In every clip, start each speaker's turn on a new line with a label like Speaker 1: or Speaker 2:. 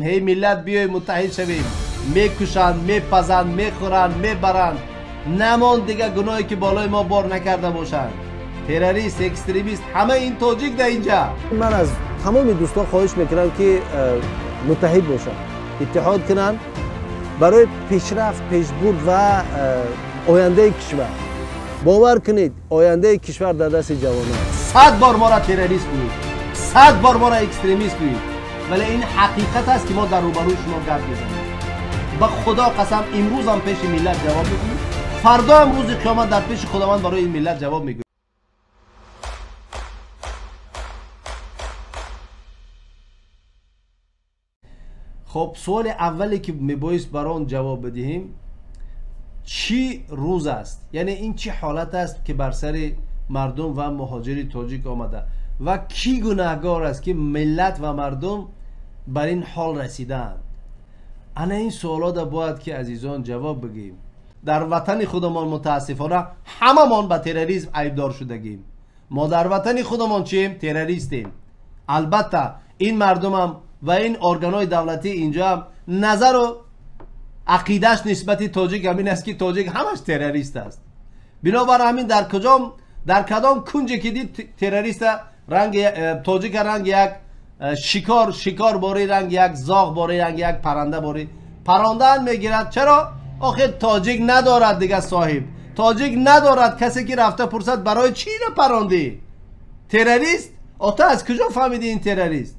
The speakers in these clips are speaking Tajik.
Speaker 1: Эй миллат, биёй муттаҳид шавем. Мекушанд, мепазанд, мехӯранд, мебаранд. Намон дига гуноҳе ки болои мо бор накарда бошанд. Террорист, экстремист, ҳама ин тоҷик дар инҷа.
Speaker 2: Ман аз тамоми дӯстон хоҳиш мекунам, ки муттаҳид бошанд, иттиҳод кунанд барои пешрафт, пешбурд ва ояндаи кишвар. Бовар кунед, ояндаи кишвар дар дасти ҷавонон.
Speaker 1: 100 бор моро террорист гӯед, 100 бор моро экстремист гӯед, вале ин ҳақиқат аст, ки мо дар рӯбарӯи шумо гап мезанем. Ба худо қасам, имрӯзам пеши миллат ҷавоб мегӯем, фардоам рӯзи қиёмат дар пеши худованд барои ин миллат ҷавоб мегӯем. Хоб, суоли аввале ки мебоист бар он ҷавоб бидиҳем, чӣ рӯз аст, яъне ин чӣ ҳолат аст, ки бар сари мардум ва муҳоҷири тоҷик омада ва кӣ гунаҳгор аст, ки миллат ва мардум бар ин ҳол расидаанд? Ана ин суолода бояд ки, азизон, ҷавоб бигӯем. Дар ватани худамон мутаассифона ҳамамон ба терроризм айбдор шудагим. Мо дар ватани худамон чием? Террористем. Албатта, ин мардумам ва ин органҳои давлатӣ инҷоам назару ақидааш нисбати тоҷик ҳамин аст, ки тоҷик ҳамаш террорист аст. Бинобар ҳамин дар куҷом, дар кадом кунҷе ки дид террориста, ранги тоҷика ранги як шикор бори, ранги як зоғ бори, ранги як парранда бори парондаан мегирад. Чаро? Охир тоҷик надорад дига соҳиб, тоҷик надорад касе ки рафта пурсад, барои чӣ ина парондӣ? Террорист? О, ту аз куҷо фаҳмидӣ ин террорист?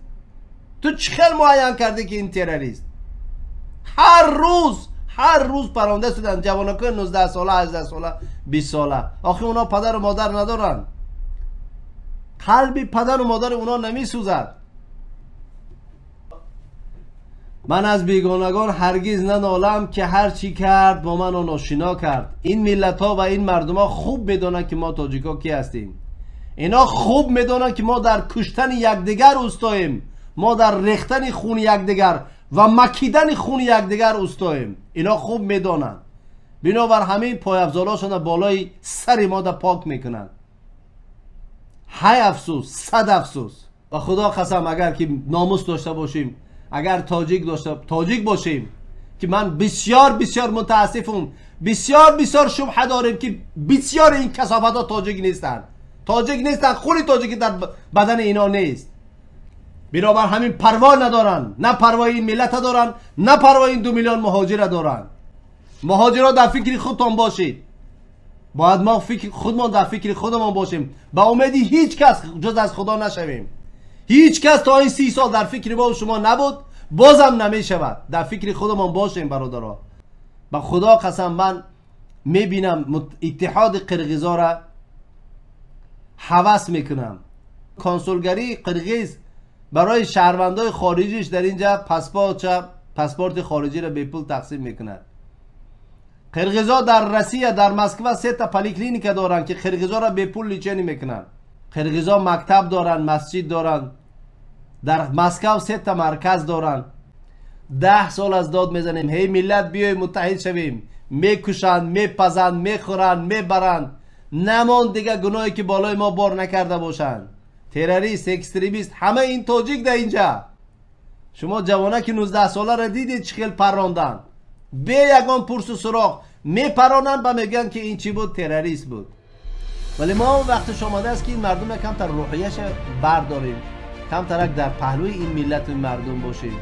Speaker 1: Ту чӣ хел муайян кардӣ, ки ин террорист? Ҳар рӯз, ҳар рӯз паронда шуданд ҷавонакои 19 сола, 18 сола, 20 сола. Охир онҳо падару модар надоранд? Қалби падару модари онҳо намесӯзад? Ман аз бегонагон ҳаргиз нанолам, ки ҳар чӣ кард бо ман ношино кард. Ин миллатҳо ва ин мардумҳо хуб медонанд, ки мо тоҷикҳо ки ҳастем. Инҳо хуб медонанд, ки мо дар куштани якдигар устоем, мо дар рехтани хуни якдигар ва макидани хуни якдигар устоем. Инҳо хуб медонанд, бинобар ҳамин пойафзолҳошонро болои сари мо да пок мекунанд. Ҳай афсӯс, сад афсӯс! Ба худо қасам, агар ки номус дошта бошем, агар тоҷик дошта тоҷик бошем, ки ман бисёр бисёр мутаассифум, бисёр бисёр шубҳа дорем, ки бисёри ин касофатҳо тоҷик нестанд, тоҷик нестанд, хуни тоҷикӣ дар бадани инҳо нест. Бинобар ҳамин парво надоранд, на парвои ин миллата доранд, на парвои ин 2 миллион муҳоҷира доранд. Муҳоҷиро, дар фикри худтон бошед. Бояд мо худмон дар фикри худамон бошем, ба умеди ҳеҷ кас ҷуз аз худо нашавем. Ҳеҷ кас то ин 30 сол дар фикри мо шумо набуд, бозам намешавад. Дар фикри худамон бошем, бародаро. Ба худо қасам, ман мебинам иттиҳоди қирғизора, ҳавас мекунам. Консулгарии қирғиз барои шаҳрвандои хориҷиш дар инҷа паспорти хориҷиро бепул тақсим мекунад. Қирғизо дар Россия, дар Москва сета поликлиника доранд, ки қирғизоро бепул лечение мекунанд. Қирғизо мактаб доранд, масҷид доранд, дар Москав сета марказ доранд. 10 сол аз дод мезанем: ҳей миллат, биёй муттаҳид шавем. Мекушанд, мепазанд, мехӯранд, мебаранд. Намон дига гуноҳе ки болои мо бор накарда бошанд. Террорист, экстремист, ҳама ин тоҷик дар инҷа. Шумо ҷавонаки 19 соларо дидед, чӣ хел парронданд? Бе ягон пурсу суроғ мепаронанд ва мегӯянд, ки ин чӣ буд? Террорист буд. Вале мо вақташ омадааст, ки ин мардум камтар рӯҳияша бардорем, камтарак дар паҳлӯи ин миллату мардум бошем.